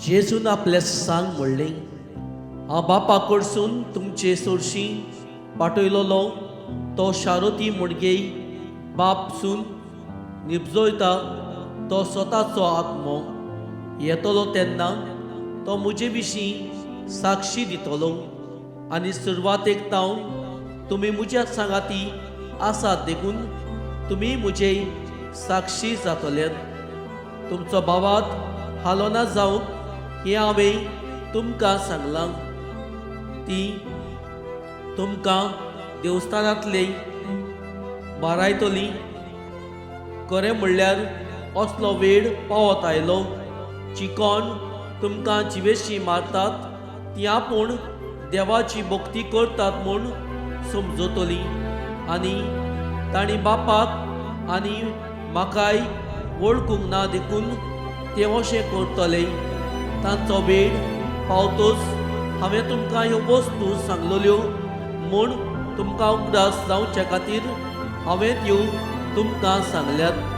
जेजून आपल्या सांग म्हणलें, हांव बापा कडसून तुमचे सोरशी पाठयलोलो तो शारोती मुणगे बापसून निपजोयता तो स्वताचो आत्मो येतलो तेन्ना तो म्हजे विशीं साक्षी दितलो. आनी सुरवातेक तावन तुमी म्हज्या सांगाती आसात देखून तुमी म्हजे साक्षी जातले. तुमचो भावात हालोना जावंक हें हांवें तुमकां सांगलां. ती तुमकां देवस्थानांतले बारायतली. खरें म्हणल्यार असलो वेळ पावत आयलो चिकोन तुमकां जिवेशी मारतात ती आपूण देवाची भक्ती करतात म्हूण समजतली. आनी तांणी बापाक आनी म्हाकाय वळखूंक ना देखून ते अशें करतले. तांचो वेळ पावतोच हांवें तुमकां ह्यो वस्तू सांगलेल्यो म्हूण तुमकां उगडास जावचे खातीर हांवें त्यो तुमकां सांगल्यात.